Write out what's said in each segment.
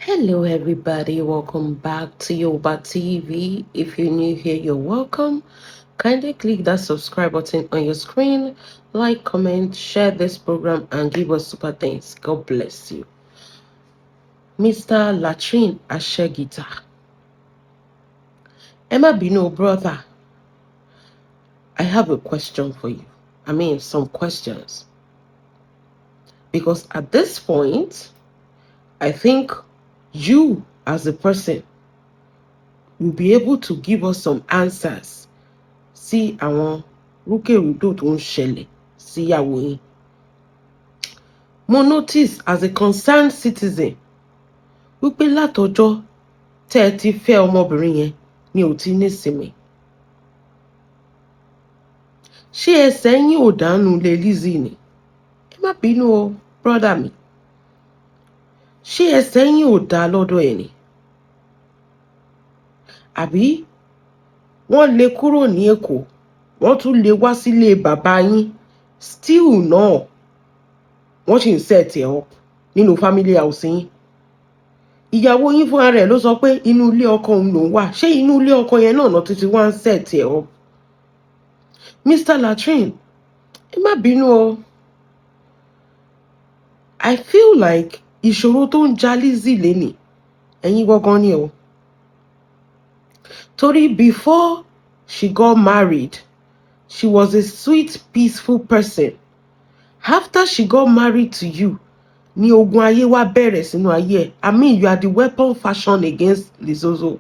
Hello, everybody. Welcome back to Yoba TV. If you're new here, you're welcome. Kindly click that subscribe button on your screen, like, comment, share this program, and give us super thanks. God bless you. Mr. Latrine Ashegita. Ẹ má bínú, brother. I have a question for you. I mean, some questions. Because at this point, I think you as a person will be able to give us some answers sí àwọn rúkèrúdò tó ń ṣẹlẹ̀ síyàwó yín. Mo notice as a concerned citizen wípé látọjọ́ tẹ́ ẹ ti fẹ́ ọmọbìnrin yẹn ni ò ti nísinmi. Ṣé ẹsẹ̀ yín ò dánú lé Lizzy ni? Ẹ má bínú o, brother mi. Ṣé ẹsẹ̀ yín ò dá lọ́dọ̀ ẹ̀ ni? Àbí wọ́n lé kúrò ní Èkó, wọ́n tún lé wá sílé bàbá yín, still náà wọ́n sì ń set ẹ̀ up nínú family house yín. Ìyàwó yín fúnra rẹ̀ ló sọ pé inú ilé ọkọ òun lòún wà. Ṣé inú ilé ọkọ yẹn náà títí wá ń set ẹ̀ up? Mr. Latrine, ẹ má bínú o. I feel like ìṣòro tó ń ja Lizzy lénìí, ẹ̀yin gangan ni o. Torí before she got married, she was a sweet, peaceful person. After she got married to you, ní ogun ayé wá bẹ̀rẹ̀ sínú ayé ẹ̀. I mean, you are the weapon fashioned against Lizozo.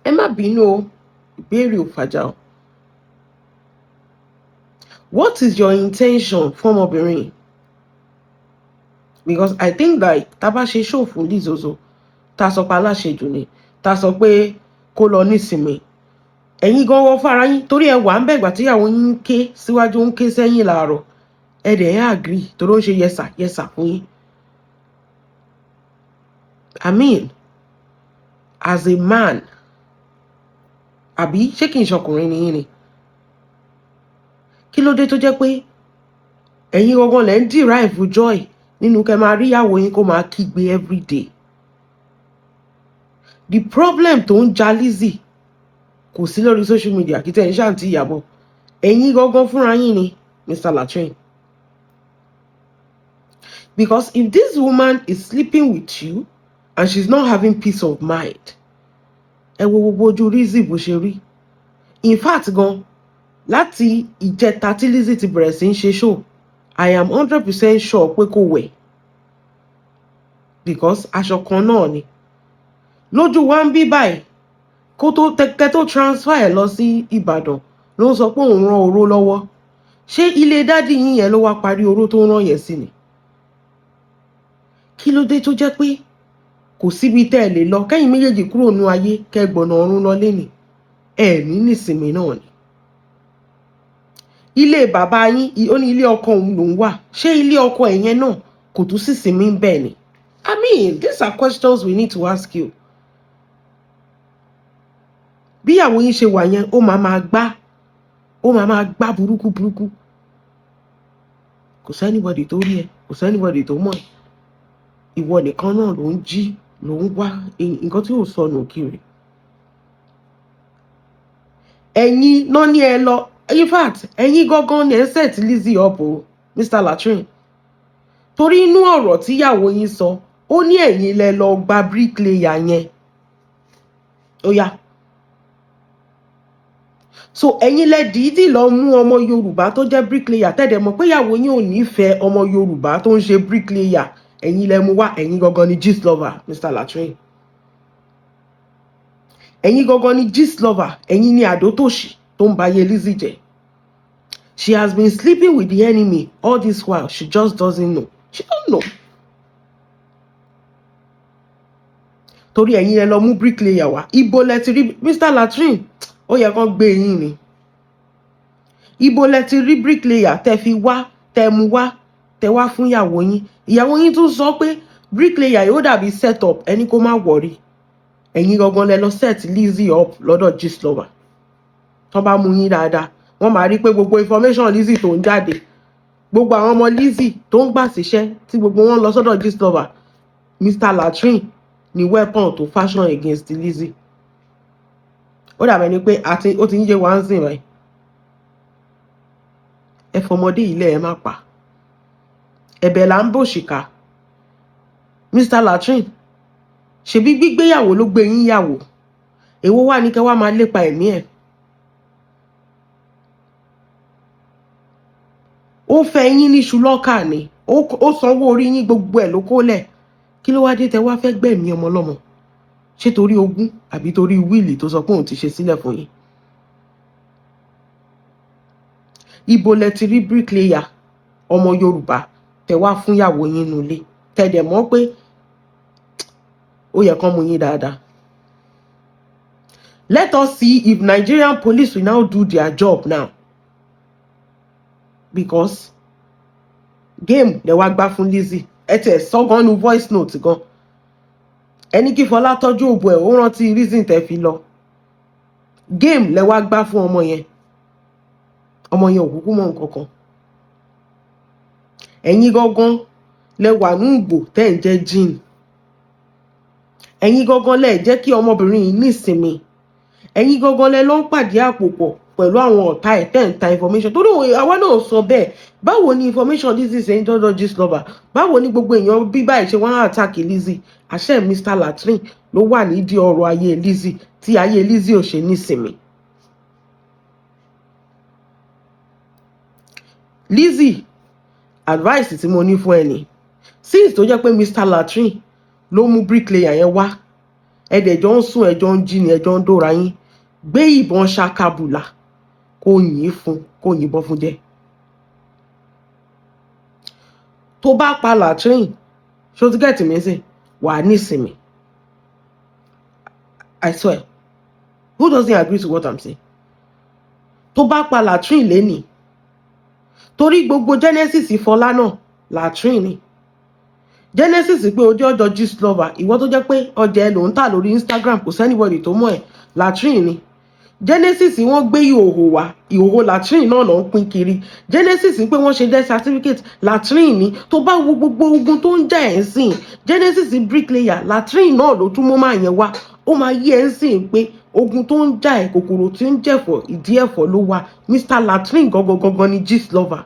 Ẹ má bínú o, ìbéèrè ò fàjà o. What is your intention fún ọmọbìnrin? Because I think like tá a bá ṣe show fún Lizozo, tá a sọ pé aláṣejù ni, tá a sọ pé kó lọ nísinmi, ẹ̀yin gan wọ́n fara yín, torí ẹ wà ń bẹ̀gbà tíyàwó yín ń ké síwájú, ń ké sẹ́yìn làárọ̀, ẹ dẹ̀ ẹ́ agree torí ó ń ṣe yes sir, yes sir fún yín. I mean, as a man, àbí ṣé kì í ṣọkùnrin ni yín ni? Kí ló dé tó jẹ́ pé ẹ̀yin gangan lẹ́ ń derive joy nínú kẹ́ máa rí ìyàwó yín kó máa kígbe everyday? The problem tó ń ja Lizzy kò sí lórí social media, kí tẹ̀ ń ṣàǹtí Ìyàbọ̀, ẹ̀yin gangan fúnra yín ni, Mr. Latrine. Because if this woman is sleeping with you and she's not having peace of mind, ẹ wo gbogbo ojú Lizzy bó ṣe rí. In fact gan, láti ìjẹta tí Lizzy ti bẹ̀rẹ̀ sí ń ṣe show, I am 100% sure pé kò wẹ̀, because aṣọ kan náà ni lójú wa ń bí báyìí. Kó tó tẹ tó transfer ẹ̀ lọ sí Ìbàdàn ló ń sọ pé òun rán oró lọ́wọ́. Ṣé ilé daddy yín yẹn ló wá parí oró tó ń rán yẹn sí ni? Kí ló dé tó jẹ́ pé kò síbi tẹ́ ẹ lè lọ, kẹ́yìn méjèèjì kúrò nú ayé, kẹ́ gbọ̀nà ọ̀run lọ lénìí, ẹ ní nísinmi náà ni? Ilé bàbá yín, ó ní ilé ọkọ òun lòún wà. Ṣé ilé ọkọ ẹ̀ yẹn náà kò tún sì sinmi bẹ́ẹ̀ ni? I mean, these are questions we need to ask you. Bí ìyàwó yín ṣe wà yẹn, ó máa máa gbá, ó máa máa gbá burúkú burúkú. Kò sí anybody tó rí ẹ, kò sí anybody tó mọ̀ ẹ́. Ìwọ nìkan náà ló ń jí, ló ń wá nǹkan tí ò sọnù kiri. Ẹ̀yin náà ní ẹ lọ. In fact, ẹ̀yin gangan ni ẹ set Lizzy up o, Mr. Latrine, torí inú ọ̀rọ̀ tíyàwó yín sọ, ó ní ẹ̀yin lẹ lọ gba bricklayer yẹn. Ó yá, so ẹ̀yin lẹ dìídì lọ mú ọmọ Yorùbá tó jẹ́ bricklayer, tẹ́lẹ̀ mọ̀ pé ìyàwó yín ò nífẹ̀ẹ́ ọmọ Yorùbá tó ń ṣe bricklayer. Ẹ̀yin lẹ mú wá. Ẹ̀yin gangan ni gist lover, Mr. Latrine. Ẹ̀yin gangan ni gist lover. Ẹ̀yin ni àdótòṣì tó ń bayé Lizzy jẹ́. She has been sleeping with the enemy all this while. She just doesn't know. She don't know, torí ẹ̀yin lẹ lọ mú bricklayer wá. Ibo lẹ ti rí? Mr. Latrine, ó yẹ kán gbé yín ni. Ibo lẹ ti rí bricklayer tẹ fi wá, tẹ mú wá, tẹ wá fún ìyàwó yín? Ìyàwó yín tún sọ pé bricklayer yóò dàbí set up ẹni, kó má worry. Ẹ̀yin gangan lẹ lọ set Lizzy up lọ́dọ̀ Gistlover. Tán bá mú yín dáadáa, wọ́n máa rí pé gbogbo information Lizzy tó ń jáde, gbogbo àwọn ọmọ Lizzy tó ń gbà síṣẹ́, tí gbogbo wọn lọ sọ́dọ̀ Gistlover. Mr. Latrine ni weapon to fashion against Lizzy. Ó dàbẹ̀ ni pé àti ó ti ń yé wa ń sìn báyìí. Ẹ fọmọdé ilé, ẹ má pa. Ẹ̀bẹ̀ là ń bòṣìkà. Mr. Latrine, ṣebí gbígbéyàwó ló gbé yín yàwó, èwo wà ní kẹ́ wá máa lépa ẹ̀mí ẹ̀? Ó fẹ́ yín ní ṣùlọ́kà ni, ó sanwó orí yín, gbogbo ẹ̀ ló kólẹ̀. Kí ló wá dé tẹ wá fẹ́ gbẹ̀mí ọmọ lọ́mọ? Ṣé torí ogún àbí torí wíìlì tó sọ pé òun ti ṣe sílẹ̀ fún yín? Ibo lẹ ti rí bricklayer ọmọ Yorùbá tẹ wá fúnyàwó yín nulẹ̀, tẹ dẹ̀ mọ̀ pé ó yẹ kán mú yín dáadáa? Let us see if Nigerian police will now do their job now, because game lẹ wá gbá fún Lizzy. Ẹ tiẹ̀ sọ gan nu voice note gan, ẹni kí Fọlá tọ́jú òbò ẹ̀, ó rántí reason tẹ́ fi lọ. Game lẹ wá gbá fún ọmọ yẹn. Ọmọ yẹn ò kúkú mọ̀ nǹkan kan. Ẹ̀yin gangan lẹ wà ní ìgbò tẹ́ ń jẹ́ jean. Ẹ̀yin gangan lẹ jẹ́ kí ọmọbìnrin yìí nísinmi. Ẹ̀yin gangan lẹ ló ń pàdé àpò pọ̀ pẹ̀lú àwọn ọ̀tá ẹ̀ tẹ́ ń ta information torí àwa náà sọ bẹ́ẹ̀. Báwo ni information Lizzy ṣe ń dọ́dọ̀ Gistlover? Báwo ni gbogbo èèyàn bí báyìí ṣe wọ́n á attack Lizzy? Àṣẹ Mr. Latrine ló wà nídìí ọ̀rọ̀ ayé Lizzy tí ayé Lizzy ò ṣe nísinmi. Lizzy, advice tí mo ní fún ẹ ní, since tó jẹ́ pé Mr. Latrine ló mú bricklayer yẹn wá, ẹ̀dẹ̀jọ́ ń sùn, ẹjọ́ ń jí ni, ẹjọ́ ń dóra yín, gbé ìbọn ṣakabùlà kó yìn fún, kó yìnbọn fún jẹ. Tó bá pa Latrine, ṣó ti gẹ̀tì mi sìn, wà á nísinmi. I swear, who doesn't agree to what I'm saying? Tó bá pa Latrine lénìí, torí gbogbo genesis Fọlá náà Latrine ni genesis, pé ojú ọjọ́ Gistlover, ìwọ tó jẹ́ pé ọjà ẹ ló ń tà lórí Instagram, kò sẹ́nibọ̀dì tó mọ̀ ẹ́, Latrine ni genesis. Wọ́n gbé ìhòhò wá, ìhòhò Latrine náà ló ń pín kiri. Genesis pé wọ́n ṣe death certificate, Latrine ni. Tó bá wo gbogbo ogun tó ń jà ẹ̀ ń sìn, genesis bricklayer Latrine náà ló tún mú máa yẹn wá. Ó máa yí ẹ̀ ń sìn pé ogun tó ń jà ẹ̀, kòkòrò tí ń jẹ̀fọ́, ìdí ẹ̀fọ́ ló wà. Mr. Latrine gangan gangan ni Gistlover.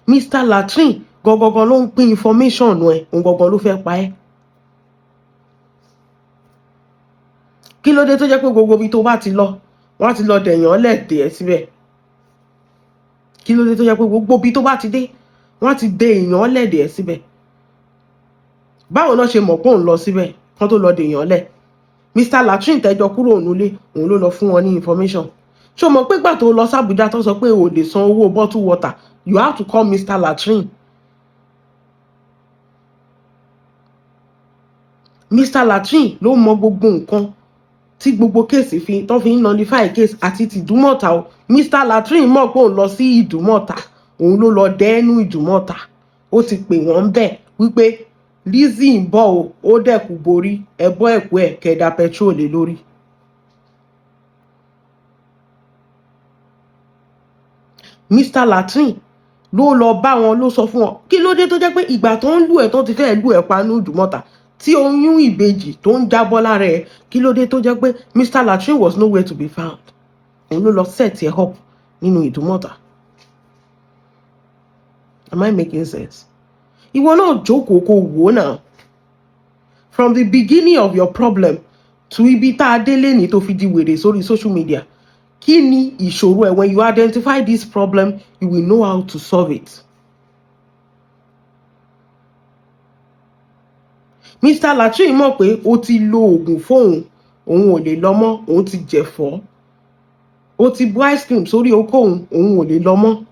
Mr. Latrine gangan ló ń pín information ẹ, òun gangan ló fẹ́ pa ẹ́. Kí ló dé tó jẹ́ pé gbogbo ibi tó bá ti lọ, wọ́n á ti lọ dẹ̀yàn lẹ́ẹ̀dẹ̀ ẹ́ síbẹ̀? Kí ló dé tó jẹ́ pé gbogbo ibi tó bá ti dé, wọ́n á ti dẹ èèyàn lẹ́ẹ̀dẹ̀ ẹ́ síbẹ̀? Báwo náà ṣe mọ̀ pé òun lọ síbẹ̀ kán tó lọ dèèyàn lẹ̀? Mr. Latrine tẹ́jọ kúrò nílé, òun ló lọ fún wọn ní information. Ṣé o mọ̀ pé gbà tó lọ sàbújá tó sọ pé o lè san owó bottle water, you have to call Mr. Latrine? Mr. Latrine ló mọ gbogbo nǹkan tí gbogbo case fi tó fi ń nullify case àti tìdúmọ̀tà o. Mr. Latrine mọ̀ pé òun lọ sí Ìdúmọ̀tà, òun ló lọ dẹ́nu Ìdúmọ̀tà. Ó ti pè wọ́n bẹ́ẹ̀ wípé Lizzy ń bọ̀ o, ó dẹ̀kú borí ẹbọ ẹ̀kú ẹ̀ kẹ̀dà petrol lé lórí. Mr. Latrine ló lọ bá wọn, ló sọ fún wọn. Kí ló dé tó jẹ́ pé ìgbà tó ń lù ẹ́, tó ti fẹ́ẹ́ lù ẹ́ pa ní Ìdúmọ̀tà, tí oyún ìbejì tó ń jábọ́ lára ẹ̀, kí ló dé tó jẹ́ pé Mr. Latrine was nowhere to be found? Òun ló lọ set ẹ up nínú Ìdúmọ̀tà. Am I making sense? Ìwọ náà jókòó kó wò ó náà, from the beginning of your problem to ibi tá a dé lénìí tó fi di wèrè sórí social media. Kí ni ìṣòro ẹ? When you identify this problem, you will know how to solve it. Mr. Latrine mọ̀ pé o ti lo oògùn fóun, òun ò lè lọ mọ́, òun ti jẹ̀fọ́, o ti bu ice cream sórí okó òun, òun ò lè lọ mọ́.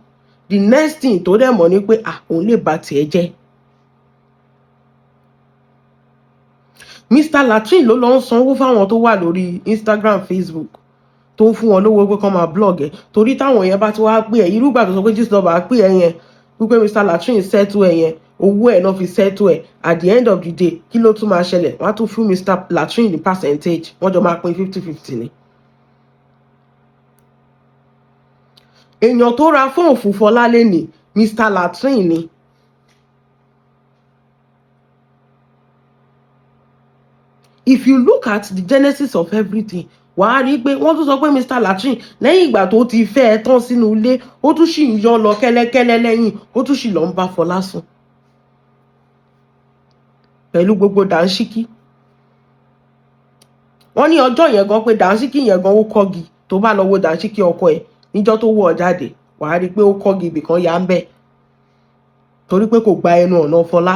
The next thing tó dẹ̀ mọ̀ ni pé ah, òun lè bà tiẹ̀ jẹ́. Mr. Latrine ló lọ ń sanwó fáwọn tó wà lórí Instagram, Facebook, tó ń fún wọn lówó pé kán máa blog ẹ, torí táwọn yẹn bá ti wá pè ẹ, irúgbà tó sọ pé Gistlover pè ẹ yẹn, wípé Mr. Latrine settle ẹ yẹn, owó ẹ náà fi settle ẹ. At the end of the day, kí ló tún máa ṣẹlẹ̀? Wọ́n á tún fún Mr. Latrine ní percentage, wọ́n jọ máa pín 50-50 ni. Èèyàn tó ra fóònù fún Fọlá lẹ́nìí, Mr. Latrine ni. If you look at the genesis of everything, wàá rí i pé wọ́n tún sọ pé Mr. Latrine, lẹ́yìn ìgbà tó ti fẹ́ ẹ tán sínú ilé, ó tún sì ń yọ lọ kẹ́lẹ́kẹ́lẹ́ lẹ́yìn, ó tún sì lọ ń bá Fọlá sùn pẹ̀lú gbogbo dàńṣíkí. Wọ́n ní ọjọ́ yẹn gan pé dàńṣíkí yẹn gan ó kọ́gi. Tó bá lọ wo dàńṣíkí ọkọ ẹ̀ níjọ́ tó wọ̀ jáde, wàá rí i pé ó kọ́gi, ibìkan ya ń bẹ̀, torí pé kò gba ẹnu ọ̀nà Fọlá.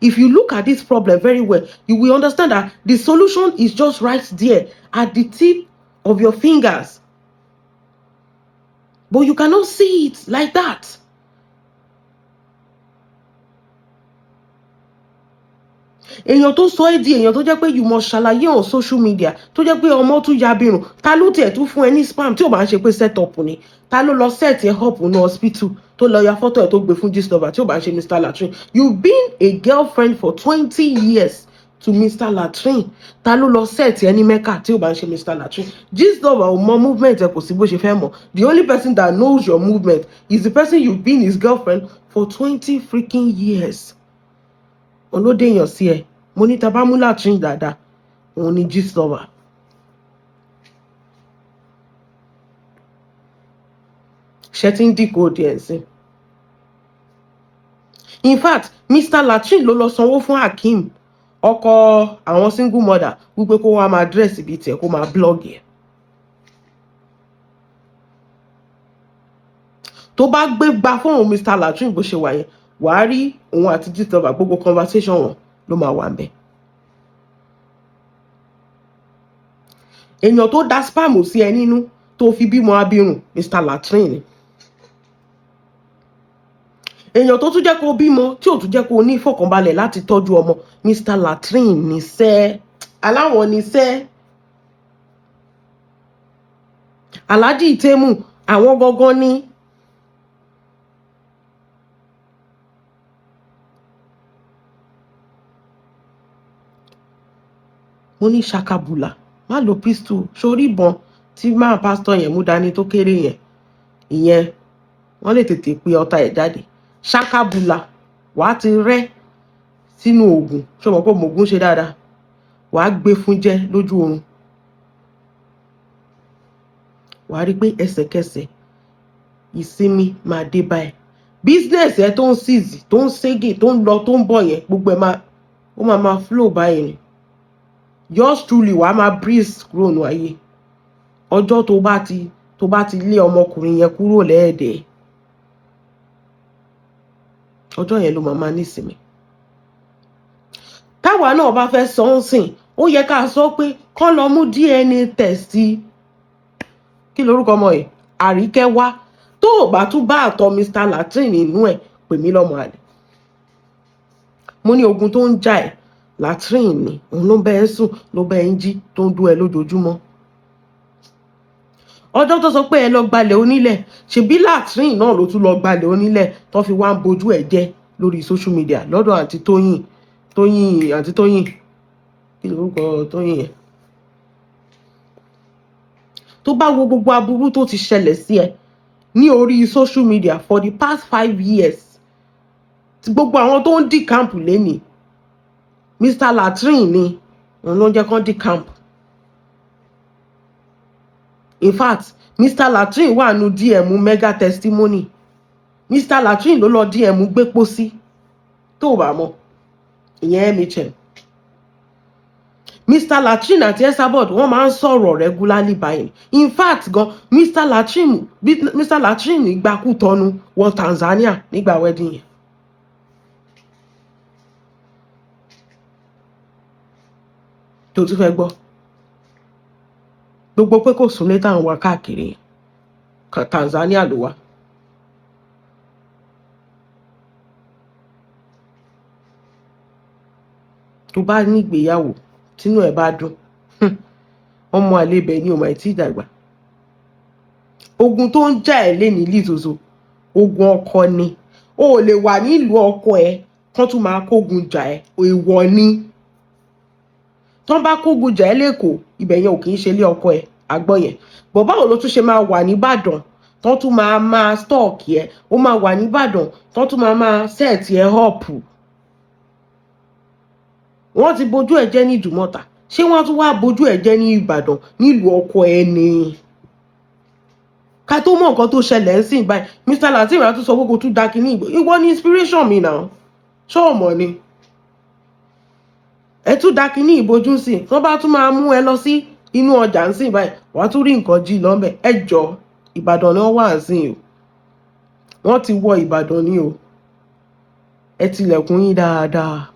If you look at this problem very well, you will understand that the solution is just right there at the tip of your fingers. But you cannot see it like that. Èèyàn tó sọ ẹ́ di èèyàn tó jẹ́ pé you must ṣàlàyé on social media, tó jẹ́ pé ọmọ tún ya birùn, ta ló tiẹ̀ tún fún ẹ ní sperm tí ò bá ń ṣe pé set up ni? Ta ló lọ set ẹ up ní hospital tó lọ ya fọ́tò ẹ̀ tó gbé fún Gistlover tí ò bá ń ṣe Mr. Latrine? You've been a girlfriend for 20 years to Mr. Latrine. Ta ló lọ set ẹ ní Mecca tí ò bá ń ṣe Mr. Latrine? Gistlover ò mọ movement ẹ, kò sí bó ṣe fẹ́ mọ̀. The only person that knows your movement is the person you've been his girlfriend for 20 freaking years. Olóde èèyàn sí ẹ. Mo ní tá bá mú Latrine dáadáa, òun ni Gistlover. Ṣe ti ń decode ẹ̀ sí? In fact, Mr. Latrine ló lọ sanwó fún Hakeem, ọkọ àwọn single mother, wípé kó wá máa dress bíi tiẹ̀, kó máa blog ẹ̀. Tó bá gbé gba fóònù Mr. Latrine bó ṣe wà yẹn, wàá rí òun àti Gistlover, gbogbo conversation wọn ló máa wà ń bẹ̀. Èèyàn tó da sperm sí ẹ nínú tó fi bímọ abirùn, Mr. Latrine ni. Èèyàn tó tún jẹ́ kó bímọ, tí ò tún jẹ́ kó ní ìfọ̀kànbalẹ̀ láti tọ́jú ọmọ, Mr. Latrine ní sẹ́. Aláwọ̀ ní sẹ́. Alhaji Temu, àwọn gangan ní. Mo ní ṣakabula, má lo pistol sórí ìbọn tí máa pásítọ̀ yẹn mú dání tó kéré yẹn. Ìyẹn wọ́n lè tètè pe ọta ẹ̀ jáde. Ṣakabula, wàá ti rẹ́ sínú oògùn. Ṣé o mọ̀ pé ògùn ṣe dáadáa? Wàá gbé fún jẹ lójú oorun, wàá rí i pé ẹsẹ̀kẹsẹ̀ ìsinmi máa dé báyìí. Business ẹ tó ń seize, tó ń ségè, tó ń lọ, tó ń bọ̀ yẹn, gbogbo ẹ máa ó máa máa flow báyìí ni. Yours truly, wàá máa breeze kúrò nù ayé. Ọjọ́ tó bá ti lé ọmọkùnrin yẹn kúrò lẹ́ẹ̀dẹ̀, ọjọ́ yẹn ló máa máa nísinmi. Táwa náà bá fẹ́ sọ ń sìn, ó yẹ ká sọ pé kán lọ mú DNA test. Kí lorúkọ ọmọ yìí? Àríkẹ́ wá. Tó o bá tún bá àtọ̀ Mr. Latrine nínú ẹ̀, pè mí lọ́mọ àlè. Mo ní ogun tó ń jà ẹ́, Latrine ni. Òun ló ń bẹ ẹ́ sùn, ló bẹ ẹ́ ń jí, tó ń dún ẹ lójoojúmọ́. Ọjọ́ tó sọ pé ẹ lọ gbalẹ̀ onílẹ̀, ṣebí Latrine náà ló tún lọ gbalẹ̀ onílẹ̀ tó fi wá ń bojú ẹ̀ jẹ́ lórí social media lọ́dọ̀ àǹtí Tóyìn. Tóyìn, àǹtí Tóyìn, kí lorúkọ Tóyìn yẹn? Tó bá wo gbogbo aburú tó ti ṣẹlẹ̀ sí ẹ ní orí social media for the past 5 years, tí gbogbo àwọn tó ń decamp lénìí, Mr. Latrine ni. Òun ló ń jẹ́ kán decamp. In fact, Mr. Latrine wà nù DM mega testimony. Mr. Latrine ló lọ DM gbé pósí, tó o bá mọ̀ ìyẹn. Mr. Latrine àti Esabod, wọ́n máa ń sọ̀rọ̀ regularly báyìí. In fact gan, Mr. Latrine gba Kútọ́nù wọ Tanzania nígbà wedding yẹn. Tó tún fẹ́ gbọ́, gbogbo pé kò súnlé táwọn wá káàkiri yẹn, Tanzania ló wà. Tó bá nígbéyàwó, tínú ẹ̀ bá dùn, ọmọ àlebẹ̀ ni ò mà tí ì dàgbà. Ogun tó ń jà ẹ́ lé ní Lizozo, ogun ọkọ ni. O ò lè wà nílùú ọkọ ẹ kán tún máa kógun jà ẹ́, èèwọ̀ ni. Tán bá kógun jà ẹ́ lẹ́kọ̀ọ́, ibẹ̀ yẹn ò kì í ṣe ilé ọkọ ẹ, àgbọ̀ yẹn bọ̀. Báwo ló tún ṣe máa wà nìbàdàn tán tún máa máa stalk ẹ? Ó máa wà nìbàdàn tán tún máa máa set ẹ up. Wọ́n ti bojú ẹ̀ jẹ́ ní Ìdúmọ̀tà, ṣé wọ́n tún wá bojú ẹ̀ jẹ́ ní Ìbàdàn nílùú ọkọ ẹ ni? Ká tó mọ̀ nǹkan tó ṣẹlẹ̀ ń sìn báyìí, Mr. Lateef á tún sọ pé kó tún da kínní. Ìwọ ní inspiration mi náà, ṣé o mọ̀ ni? Ẹ tún da kínní ìbojú sí, tí wọ́n bá tún máa mú ẹ lọ sí inú ọjà ń sìn báyìí, wàá tún rí nǹkan jí lọ́nbẹ̀. Ẹ jọ, Ìbàdàn ni wọ́n wà ń sìn o, wọ́n ti wọ Ìbàdàn ní o. Ẹ tilẹ̀kùn yín dáadáa,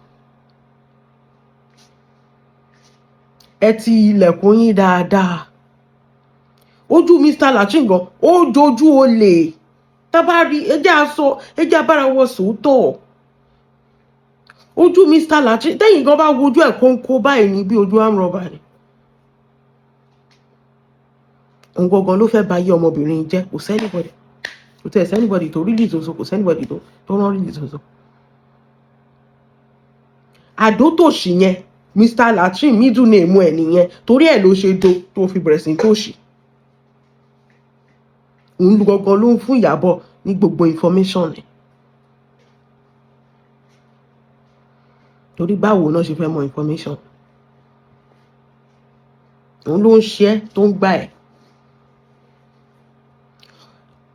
ẹ ti ilẹ̀kùn yín dáadáa. Ojú Mr. Lateef gan ó jojú olè. Tábà rí, ẹjẹ́ aṣọ, ẹjẹ́ abára wọ sòótọ́. Ojú Mr. Lateef, tẹ́yìn gan bá wojú ẹ̀ kónkó báyìí ní bí ojú amrọ̀bà ni. Òun gangan ló fẹ́ ba ayé ọmọbìnrin jẹ́. Kò sẹ́nibọ̀dì, kò tẹ̀ sẹ́nibọ̀dì tó rí lìtòso, kò sẹ́nibọ̀dì tó rán rí lìtòso. Àdótòṣì yẹn, Mr. Lateef middle name ẹ̀ nìyẹn, torí ẹ̀ ló ṣe do tó fi bẹ̀rẹ̀ sí tòṣì. Òun gangan ló ń fún Ìyábọ̀ ní gbogbo information ẹ̀. Torí báwo náà ṣe fẹ́ mọ information? Òun ló ń ṣe ẹ́ tó ń gbà ẹ̀.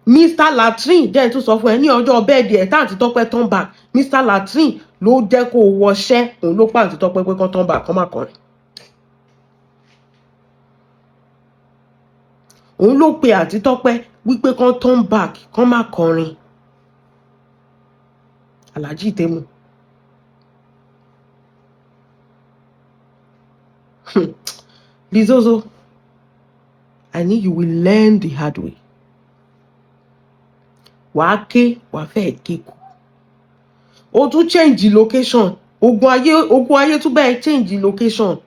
Mr. Lateef jẹ́ tún sọ fún ẹ ní ọjọ́ bẹ́ẹ̀dì ẹ̀ táǹtí Tọ́pẹ́ turn back, Mr. Lateef ló jẹ́ kó wọṣẹ́. Òun ló pàǹtí Tọ́pẹ́ pé kán turn back, kán má kọrin. Òun ló pe àǹtí Tọ́pẹ́ wípé kán turn back, kán má kọrin. Alhaji Temu. Lizozo, I need you will learn the hard way. Wàá ké, wàá fẹ́ ké kú. O tún change location. Ogun ayé, ogun ayé tún bẹ́ẹ̀ change location.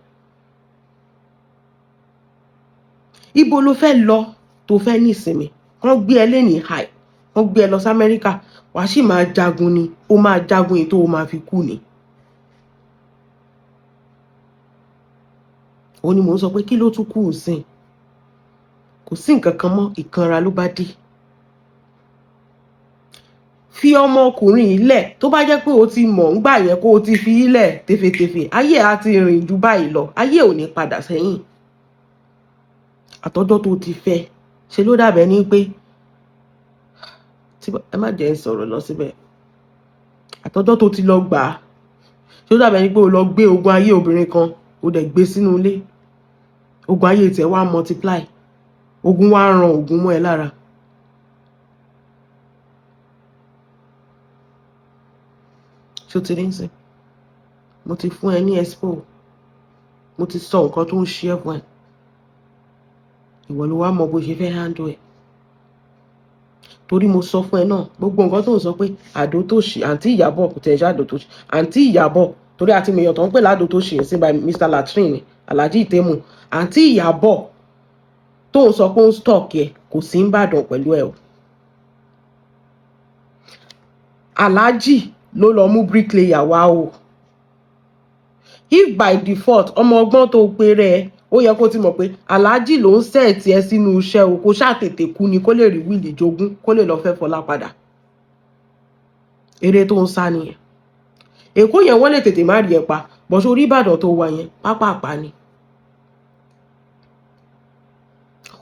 Ibo ló fẹ́ lọ tó fẹ́ nísinmi? Kán gbé ẹ lénìí high, kán gbé ẹ lọ sí Amẹ́ríkà, wàá sì máa jagun ni, ó máa jagun èyí tó o máa fi kú ni. Òun ni mò ń sọ pé kí ló tún kù sìn? Kò sí nǹkan kan mọ́, ìkanra ló bá dé. Fi ọmọkùnrin yìí lẹ̀. Tó bá jẹ́ pé o ti mọ̀ ńgbà yẹn kó o ti fi í lẹ̀ tefetefe, ayé á ti rìn ju báyìí lọ, ayé ò ní padà sẹ́yìn. Àtọ́jọ́ tó ti fẹ́ ṣe ló dàbẹ̀ ní pé ẹ má jẹ́ ń sọ̀rọ̀ lọ síbẹ̀. Àtọ́jọ́ tó ti lọ gbà á, ṣe ló dàbẹ̀ ní pé o lọ gbé ogun ayé obìnrin kan, o dẹ̀ gbé sínú ilé. Ogun ayé tiẹ̀ wá multiply, ogun wá ran ogun mọ́ ẹ lára. Ṣé o ti rí nsìn? Mo ti fún ẹ ní expo, mo ti sọ nǹkan tó ń ṣe ẹ́ fún ẹ. Ìwọ ló wá mọ bó ṣe fẹ́ handle ẹ̀. Torí mo sọ fún ẹ náà, gbogbo nǹkan tó ń sọ pé àdó tó ṣì, àǹtí Ìyábọ̀ kò tẹ̀ ṣe àdó tó ṣì, àǹtí Ìyábọ̀, torí àti mèèyàn tó ń pè ládò tó ṣì ń sìn by Mr. Lateef ni Alhaji Temu. Àǹtí Ìyábọ̀ tó ń sọ pé ó ń stock ẹ kò sí ń bàdàn pẹ̀lú ẹ o. Alhaji ló lọ mú bricklayer wá o. If by default ọmọ ọgbọ́n tó pe rẹ, ó yẹ kó ti mọ̀ pé Alhaji ló ń sẹ́ẹ̀tì ẹ sínú iṣẹ́ o, kó ṣáà tètè kú ni kó lè rí wíìlì jogún, kó lè lọ fẹ́ Fọlá padà. Eré tó ń sá nìyẹn. Èkó yẹn wọ́n lè tètè má rí ẹ pa, bọ̀ṣọ́ orí Ìbàdàn tó wà yẹn pápápá ni.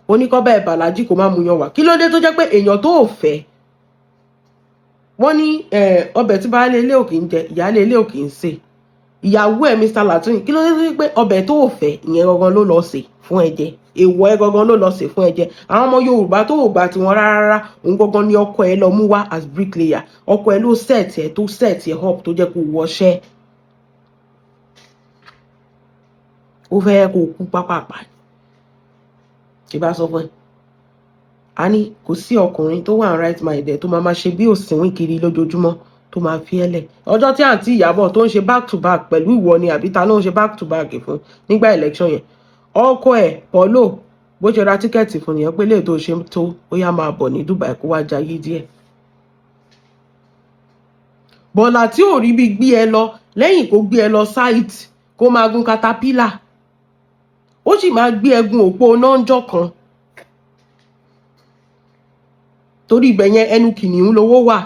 Oníkọ́bẹ̀ Bàlájì kò má mú yan wá. Kí ló dé tó jẹ́ pé èèyàn tó ò fẹ́? Wọ́n ní ọbẹ̀ tí baálé ilé ò kì í jẹ, ìyáálé ilé ò kì í sè. Ìyàwó ẹ̀ Mr. Lateef, kí ló dé tó jẹ́ pé ọbẹ̀ tó ò fẹ́ ìyẹn gangan ló lọ sè fún ẹ jẹ? Èèwọ̀ ẹ gangan ló lọ sè fún ẹ jẹ. Àwọn ọmọ Yorùbá tó ò gbà tiwọn rárá, òun gangan ni ọkọ ẹ lọ mú wá as bricklayer. Ọkọ ẹ ló set ẹ, tó set ẹ up, tó jẹ́ kó wọṣẹ́. Ó fẹ́ kó kú pápápá. Ìbá sọ fún ẹ, a ní kò sí ọkùnrin tó wà ní right mind ẹ tó máa ma ṣe bí òsínwín kiri lójoojúmọ́ tó máa fi ẹ́ lẹ̀. Ọjọ́ tí àǹtí Ìyábọ̀ tó ń ṣe back to back pẹ̀lú ìwọ ni, àbí ta ló ń ṣe back to back fún nígbà election yẹn, ọkọ ẹ̀ Paulo bó ṣe ra tíkẹ́ẹ̀tì fún nìyẹn pé léè tó ṣe tó ó yá máa bọ̀ ní Dubai kó wá jayé díẹ̀. Bọ̀là tí ò rí bí gbé ẹ lọ lẹ́yìn kó gbé ẹ lọ site kó máa gun katapila, ó sì máa gbé ẹ gun òpó náà kan. Torí ibẹ̀ yẹn ẹnu kìnìún lowó wà.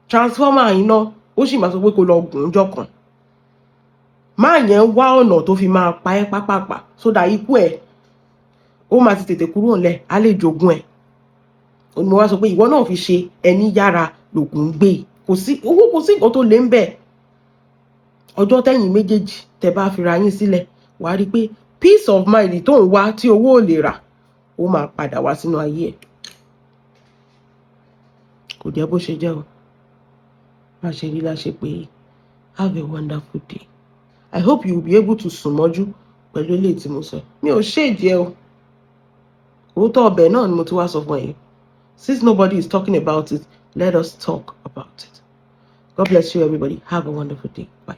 Transformer iná ó sì máa sọ pé kó lọ gùn jọ kan. Máa yẹn wá ọ̀nà tó fi máa pa ẹ́ pápápá, sódà ikú ẹ̀ ó máa ti tètè kúrò ńlẹ̀, á lè jogún ẹ̀. Ó ní mo wá sọ pé ìwọ náà fi ṣe ẹni yára lògùn gbé. Kò sí owó, kò sí nǹkan tó lé ń bẹ̀. Ọjọ́ tẹ́yìn méjèèjì tẹ́ bá fira yín sílẹ̀, wàá rí i pé peace of mind tó ń wá tí owó ò lè rà, ó máa padà wá sínú ayé ẹ̀. Kò jẹ́ bó ṣe jẹ́ o. Má ṣe rí láṣẹ pé have a wonderful day. I hope you will be able to sùn mọ́jú pẹ̀lú eléyìí tí mo sọ. Mi ò ṣèjì ẹ o, òótọ́ ọbẹ̀ náà ni mo ti wá sọ fún ẹ yìí. Since nobody is talking about it, let us talk about it. God bless you, everybody. Have a wonderful day. Bye.